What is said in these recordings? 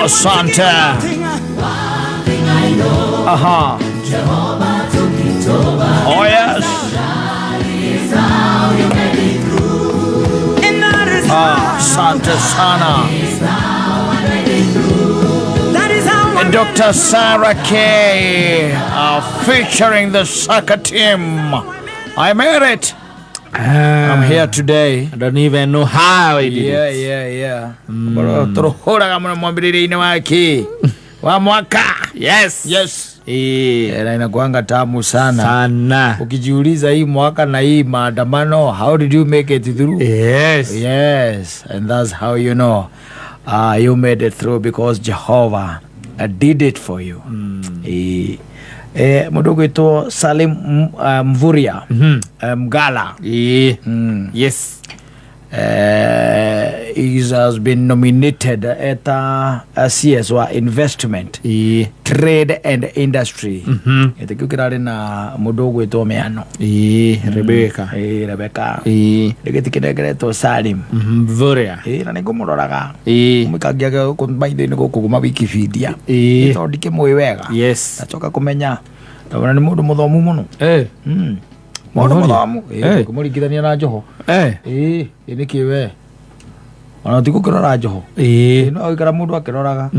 Asante. Aha. Oh yes. Ah, asante sana. And Dr. Sarah Kay featuring the soccer team. I made it. I'm here today. I don't even know how I did it. Yeah. Tũrũhũraga mũno mwambĩrĩrio-inĩ wa kĩ wa mwaka. Yes. Yes. Eh, Na inakuanga tamu sana. Sana. Ukijiuliza hii mwaka na hii maandamano, how did you make it through? Yes. Yes, and that's how you know you made it through because Jehovah did it for you. Mũndũ ũgwĩtwo Salim Mvurya Mgala Yes. He has been nominated at CS wa investment, trade and industry. Gĩtĩ kĩu kĩrarĩ na mũndũ ũgwĩtwo Mĩano. Rebecca. Rebecca. Rĩu gĩtĩ kĩnengeretwo Salim. Mvurya. Na nĩ ngũmũroraga mũikangia gũkũ maitho-inĩ gũkũ kuma Wikipedia tondũ ndikĩmũĩ wega. Ndacoka kũmenya tondũ nĩ mũndũ mũthomu mũno. Mũndũ Mvurya. mũthomu. Kũmũringithania na Joho. Ĩ nĩkĩ we ona ti gũkĩrora Joho. No gũikara mũndũ akĩroraga.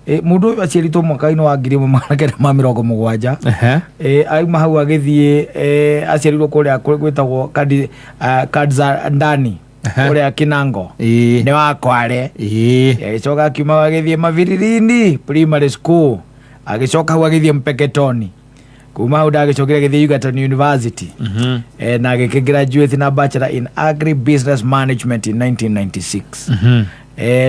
Mũndũ ũyũ aciaritwo mwaka-inĩ wa 1970. Auma hau agĩthiĩ, aciarirwo kũrĩa gwĩtagwo Kadzandani, kũrĩa Kinango, nĩ wa Kware. Agĩcoka akiuma agĩthiĩ Maviririni Primary School, agĩcoka hau agĩthiĩ Mpeketoni, kuma hau ndagĩcokire agĩthiĩ Egerton University. Na agĩkĩ graduate na bachelor in agri business management in 1996.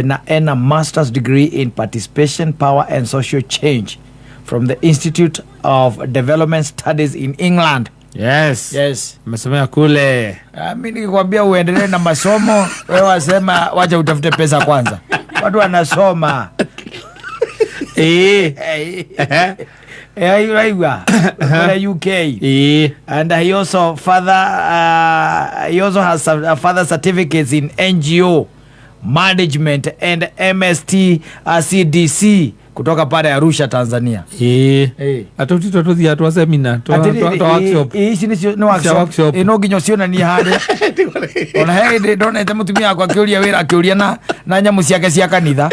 Na ena master's degree in participation, power and social change from the Institute of Development Studies in England. Yes. Yes. Amesomea kule. Ah, mi nikikwambia uendelee na masomo, wewe wasema wacha utafute pesa kwanza. Watu wanasoma. Uraigua kule UK. And he also has some further certificates in NGO management and MST CDC kutoka pale Arusha, Tanzania. Atutitwo tuthiaga twa seminar, twa workshop. Ici nĩcio nĩ Cia workshop. workshop. No nginya ũcionanie harĩa. Ona he hĩndĩ ndonete mũtumia wakwa akĩũria wĩra, akĩũria na nyamũ ciake cia kanitha.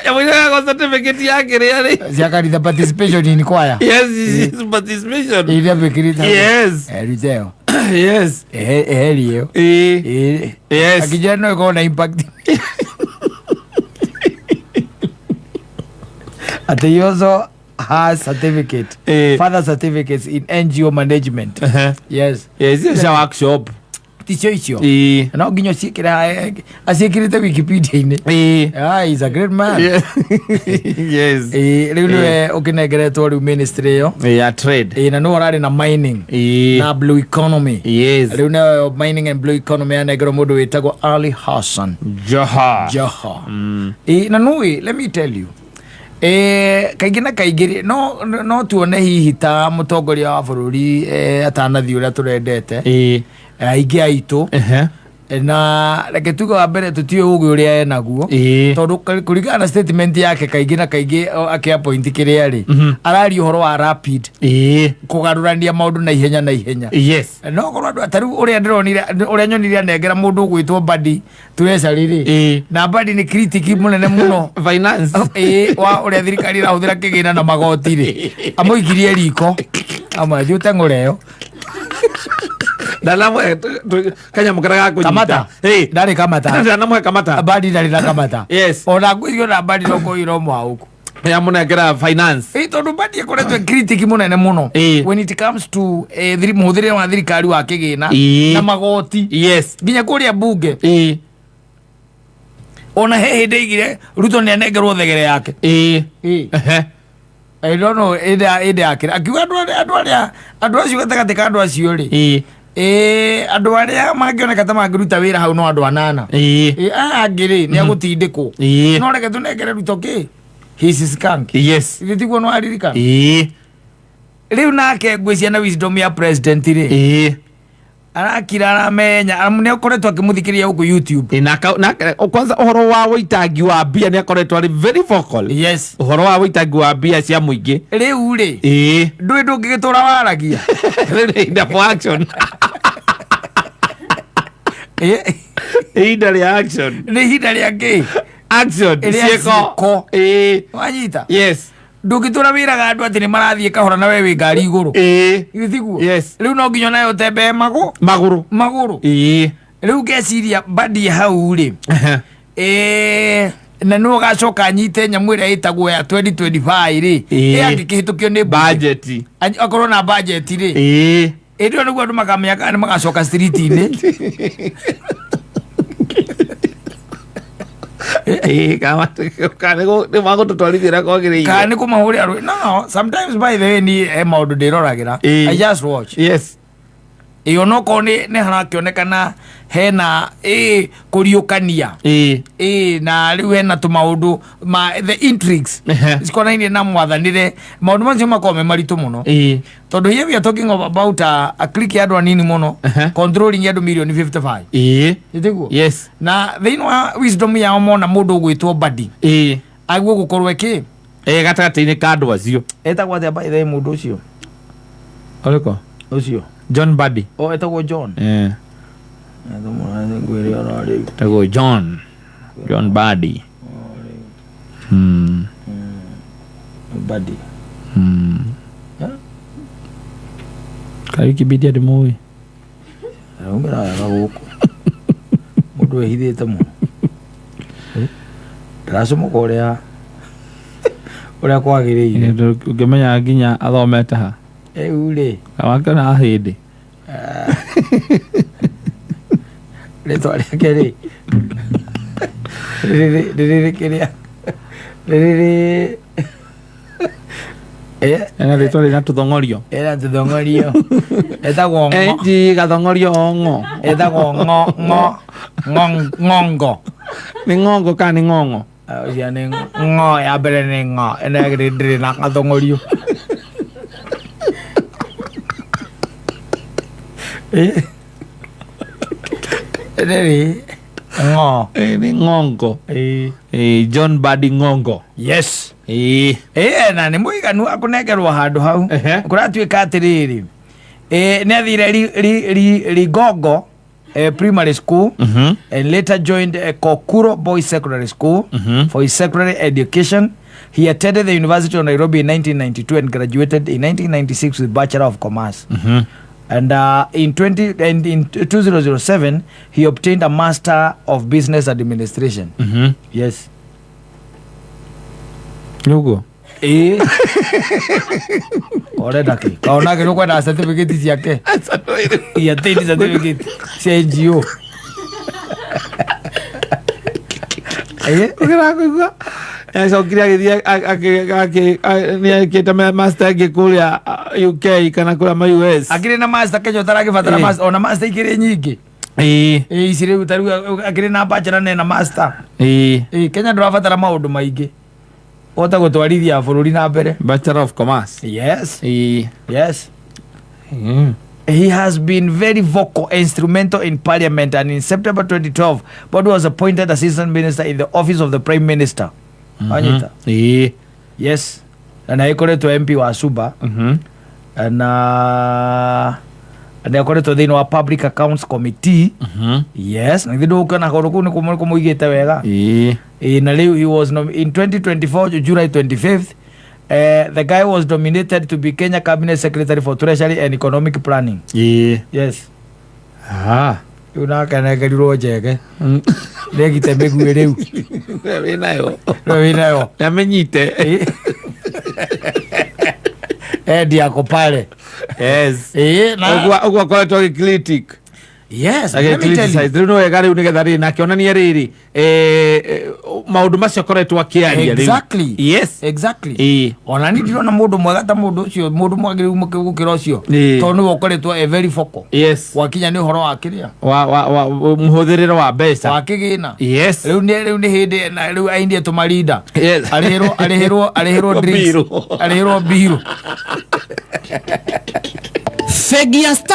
Nyamũ certificate yake rĩ rĩ. Cia kanitha, participation in choir. Yes, participation. Iria wĩkĩrĩte. Rute ĩyo. Eheri ĩyo. Akijana no ĩkorwo na impact atĩ he also has certificate, further certificates in NGO management. Yes. Yes, icio cia workshop. Ticio icio no nginya ũciĩkĩre aciĩkĩrĩte Wikipedia-inĩ. Ah, he's a great man. Rĩu nĩwe ũkĩnengeretwo rĩu ministry ĩyo. Ya trade. Na nĩwe ũrarĩ na mining na blue economy. Rĩu nĩyo mining and blue economy yanengerwo mũndũ wĩtagwo Ali Hassan Joho. Joho. Na nũĩ, let me tell you, kaingĩ na kaingĩ rĩ, no tuone hihi ta mũtongoria wa bũrũri atanathiĩ ũrĩa tũrendete, aingĩ aitũ. Na reke tuge wa mbere tũtiũĩ ũgĩ ũrĩa enaguo, tondũ kũringana na statement yake kaingĩ na kaingĩ akĩ-appoint kĩrĩa rĩ, araria ũhoro wa rapid kũgarũrania maũndũ na ihenya na ihenya. No korwo andũ ta rĩu ũrĩa ndĩronire, ũrĩa nyonire anengera mũndũ ũgwĩtwo Mbadi Treasury rĩ, na Mbadi nĩ critic mũnene mũno Finance. Wa ũrĩa thirikari ĩrahũthĩra kĩgĩna na magoti rĩ, amũikirie riko amwathiĩ ũteng'ũre ĩyo. Ndanamũhe kanyamũ karĩa ga kũnyita. Kamata. Ndarĩ kamata. Ndanamũhe kamata. Mbadi ndarĩ na kamata. Ona ngwĩciria ona Mbadi no kũira mwaũku. Yamũnengera finance. Tondũ Mbadi ĩkoretwo e critic mũnene mũno when it comes to mũhũthĩrĩre wa thirikari wa kĩgĩna na magoti, nginya kũrĩa bunge. Ona he hĩndĩ aigire Ruto nĩ anengerwo thegere yake. I don't know hĩndĩ yake akiuga andũ arĩa andũ acio gatagatĩ ka andũ acio rĩ, andũ arĩa mangĩoneka ta mangĩruta wĩra hau no andũ anana. Aya angĩ rĩ, nĩ agũtindĩkwo. No reke tũnengere Ruto kĩ his skunk. Ithe tiguo no aririkana? Rĩu nake ngwĩcia na wisdom ya president rĩ, Arakira, aramenya amu nĩ akoretwo akĩmũthikĩrĩria gũkũ YouTube. Ĩ, na kwanza ũhoro wa wũitangi wa mbia nĩ akoretwo arĩ very vocal. Ũhoro wa wũitangi wa mbia cia mũingĩ. Rĩu rĩ, ndũĩ ndũngĩgĩtũra waragia. Rĩu nĩ ihinda for action. Ihinda rĩa action. Nĩ ihinda rĩa kĩ? Action. Rĩa ciĩko. Ciĩko. Wanyita? Yes. Ndũngĩtũra wĩraga andũ atĩ nĩ marathiĩ kahora na we wĩ ngari igũrũ. Githĩ tiguo? Yes. Rĩu no nginya nayo ũtembee magũ magũrũ. Magũrũ. Rĩu ngeciria mbadi hau rĩ, na nĩ ũgacoka anyite nyamũ ĩrĩa ĩtagwo ya 2025 rĩ. Ĩ angĩkĩhĩtũkio nĩ mbunge. Budget. Akorwo na budget rĩ, ĩndĩ ĩyo nĩguo andũ makamenya kana nĩ magacoka street-inĩ. Kana nĩ magũtũtwarithia ũrĩa kwagĩrĩire. Kana nĩ kũmahũrĩra rũĩ. No sometimes, by the way, ni he maũndũ ndĩroragĩra. I just watch. Ĩ onokorwo nĩ harakĩonekana hena kũriũkania. Ĩ na rĩu hena tũmaũndũ ma the intrigues cikonainie na mwathanĩre, maũndũ macio makoragwo me maritũ mũno, tondũ here we are talking of about a clique ya andũ anini mũno controlling andũ milioni 55. Nĩtiguo? Yes. Na thĩinĩ wa wisdom yao mona mũndũ ũgwĩtwo Mbadi aguo gũkorwo ĩkĩ Gatagatĩ-inĩ ka andũ acio. Etagwo atĩa by the way mũndũ ũcio? Ũrĩkũ? Ũcio. John Mbadi. O etagwo John? Ngwĩre oro rĩu. Etagwo John Mbadi. Mbadi. Ka Wikipedia ndĩmũĩ. Araumĩra wega gũkũ mũndũ ehithĩte mũno. Ndaracomoka ũrĩa kwagĩrĩire. Ũngĩmenya nginya athomete ha? Rĩu rĩ, Wakĩona hĩndĩ. Rĩtwa rĩake rĩ rĩrĩ kĩrĩa rĩrĩ. Ena rĩtwa rĩna tũthong'orio. Ena tũthong'orio, etagwo ng'o. Enji gathong'orio ng'o. Etagwo ng'o ng'o ng'ongo. Nĩ ng'ongo kana nĩ ng'ong'o? Ũcio nĩ ng'o ya mbere, nĩ ng'o ĩno ya kerĩ ndĩrĩ na gathong'orio. Rĩrĩ ng'o. Nĩ ng'ongo. John Mbadi Ng'ongo. Yes. Ĩ na nĩ mũiganu akũnengerwo handũ hau. Kũratuĩka atĩrĩrĩ, nĩ athire Rigongo Primary School and later joined Kokuro Boys Secondary School for his secondary education. He attended the University of Nairobi in 1992 and graduated in 1996 with Bachelor of Commerce. And in 20 and in 2007 he obtained a Master of Business Administration. Yes. Nĩguo. Ĩ. Orenda kĩ? Kaona kĩ kwenda certificate ciake. He attained certificate cia NGO. Ũkĩra acokire agĩthiĩ nĩ ekĩte master ĩngĩ kũrĩa UK kana kũrĩa ma US. Akĩrĩ na master Kenya ũtaragĩbatara master, ona master ikĩrĩ nyingĩ. Ĩ ici rĩu ta rĩu akĩrĩ na bachelor na ena master. Ĩ Kenya ndũrabatara maũndũ maingĩ ũhote gũtwarithia bũrũri na mbere. Bachelor of Commerce. Yes. Yes. He has been very vocal and instrumental in parliament, and in September 2012, Mbadi was appointed assistant minister in the office of the prime minister. Anyita? Yes. Na nĩ akoretwo MP wa Suba na nĩ akoretwo thĩinĩ wa Public Accounts Committee. Yes, na githĩ ndũgũkĩona kũndũ kũu nĩ kũmũigĩte wega. Ĩ, na rĩu he was in 2024 July 25th, the guy was nominated to be Kenya Cabinet Secretary for Treasury and Economic Planning. Yes. Rĩu nake anengerirwo njege nĩegite mĩguĩ rĩu. Wĩ nayo. Rĩu wĩ nayo. Nĩamenyite. Endi ako pale. Yes. Ĩ na Ũguo akoretwo agĩcritic. Yes, let me tell you. Agĩcriticize rĩu nĩ wega rĩu nĩgetha rĩrĩ na akĩonania rĩrĩ maũndũ macio akoretwo akĩaria rĩu. Exactly. Ona ni ndirona mũndũ mwega ta mũndũ ũcio, mũndũ mwagĩrĩru gũkĩra ũcio, tondũ nĩwe ũkoretwo e very vocal gwakinya nĩ ũhoro wa kĩrĩa wa mũhũthĩrĩre wa mbeca. Wa kĩgĩna. Rĩu nĩ hĩndĩ na rĩu ainie tũmarinda. Arĩhĩrwo drinks. Mbirũ. Arĩhĩrwo mbirũ. Bengi ya Star.